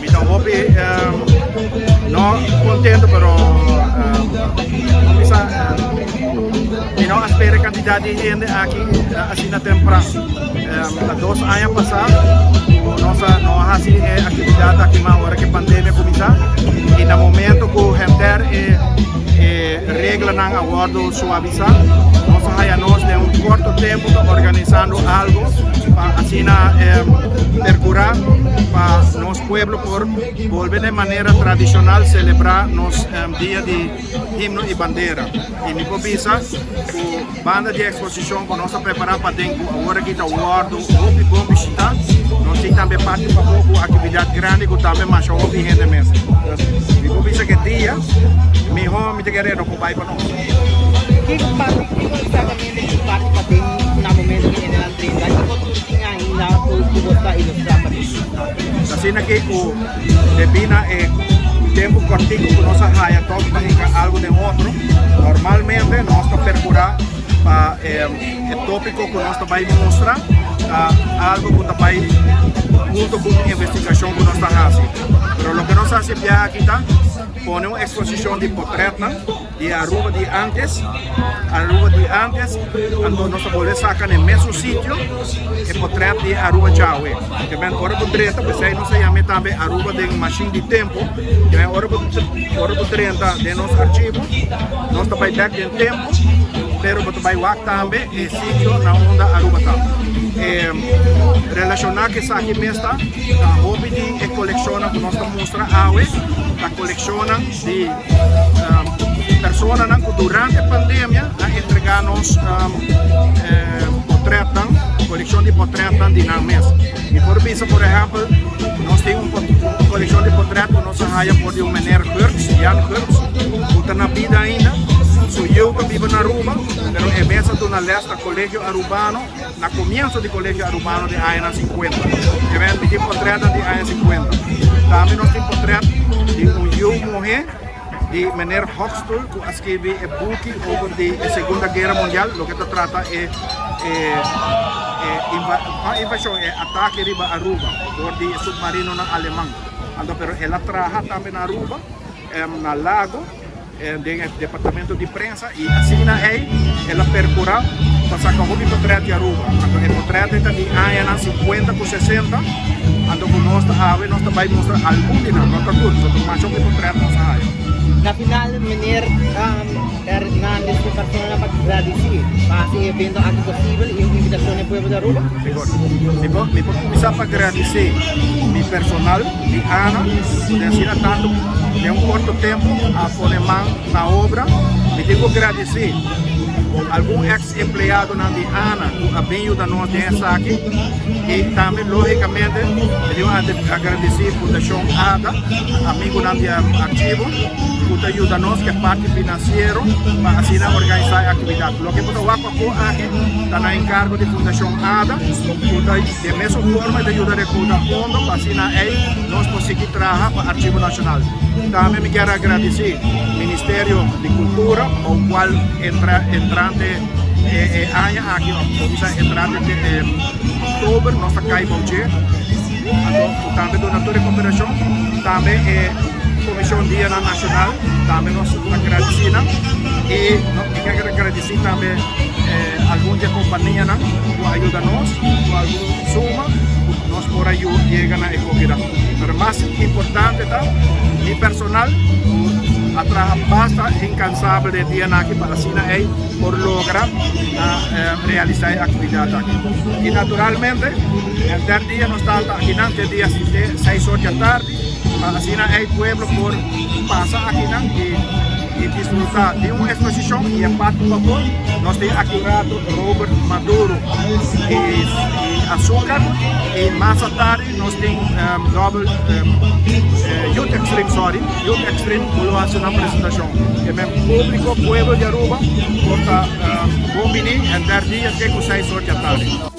Mi ta hopi no contento pero bisa mi no a spera e cantidad di hende aki asina tempran. Ta dos aña pasa cu nos a no a haci e actividad aki mas ora cu e pandemia cuminsa y na momento cu henter e e reglanan a wordo suavisa nos a haya nos den un corto tempo ta organisando algo pa asina percura pa nos pueblo por bolbe den manera tradicional celebra nos dia di himno y bandera. Y mi por bisa cu banda di e exposicion cu nos a prepara paden cu awor aki ta wordo hopi bon bishita, nos tin tambe parti pafo cu actividad grandi cu tambe masha hopi hende mes. Mi por bisa cu e dia miho mi ta kere no por bay pa nos. Kiko parti, kiko exactamente ki parti paden na momento cu hendenan drenta? Kiko tur tin ainda cu bo ta ilustra pa den? Asina ki cu debí na e tempu kòrtiku ku nos a haya tòg pa hinka algu den otro, normalmente nos ta perkurá pa e tópiko ku nos ta bai mustra ta algu ku ta bai hunto ku un investigashon ku nos ta hasi. Pero loke nos a hasi e biaha aki ta pone un eksposishon di potrètnan. Di Aruba di antes, Aruba di antes, anto nos ta bolbe saca na e mesun sitio e potret di Aruba djawe. Ke men ora bo drenta, p'esei nos a yam'e tambe Aruba den mashin di tempo, ke men ora bo ora bo drenta den nos archivo, nos ta bai bek den tempo, pero bo ta bai wak tambe e sitio na unda Aruba ta. E relaciona ku esaki mes ta, ta hopi di e coleccionnan ku nos ta mustra awe, ta coleccionnan di personanan ku durante pandemia a entrega nos potretnan, kolekshon di potretnan di nan mes. Mi por bisa por ehèmpel, nos tin un kolekshon di potret ku nos a haya for di un meneer Geurts, Jan Geurts, ku ta na bida ainda. Su yiu ta biba na Aruba, pero e mes a duna lès na Colegio Arubano. Na comienzo di Colegio Arubano den añanan 50. E wen mi tin potretnan di aña 50. Tambe nos tin potret di un yiu muhe di meneer Hoogstoel cu a skirbi e buki over di e Segunda Guera Mundial, loke ta trata e e e invasion, e atake riba Aruba door di e submarinonan Aleman. Anto pero el a traha tambe na Aruba, na Lago. Den e departamento di prensa y asina ey el a percura pa saca hopi potret di Aruba. Anto e potret ey ta di añanan 50 cu 60, anto cu nos ta awe nos ta bay mustra algun di nan, no ta tur, pasobra masha hopi potret nos a haya. Na final meneer Hernandez cu personanan pa gradici pa haci e evento aki posibel y un invitacion na e pueblo di Aruba. Sigur. Mi por cuminsa pa gradici mi personal. Di Ana, ku den asina tantu den un korto tempu a pone man na obra. Mi tin ku gradisí algun eks empleadonan di Ana ku a bin yuda nos den esaki i tambe lógikamente mi tin ku agradisí Fundashon ada, amigunan di archivo ku ta yuda nos ku e parti finansiero pa asina organisá e aktividat. Loke bo ta wak pafó aki ta na enkargo di Fundashon ada ku ta. Den mesun forma e ta yuda rekruta fondo pa asina ei nos por sigui traha pa Archivo Nashonal. Tambe mi kier agradisí Ministerio di Kultura bou kual entra entrante e e aña aki òf por bisa entrante te e oktober nos ta kai bou dje. Anto ku tambe duna tur e koperashon. Tambe e Komishon Dianan Nashonal tambe nos ta gradisí nan i mi kier agradisí tambe algun di e kompanianan ku a yuda nos ku algun suma ku nos por a yega na e kokinan. Pero mas importante ta mi personal ku a traha basta inkansabel den e dianan aki pa asina ei por logra na realisa e aktividat aki. I naturalmente henter dia nos ta akinan te dia seis or di atardi pa asina ei pueblo por pasa akinan i i disfruta di un exposicion y e parti pafó nos tin aki un rato Robert Maduro y Azúcar y mas atardi nos tin Double Youth Extreme sorry Youth Extreme cu lo haci nan presentacion e men publico pueblo di Aruba por ta bon bini henter dia te cu seis or di atardi.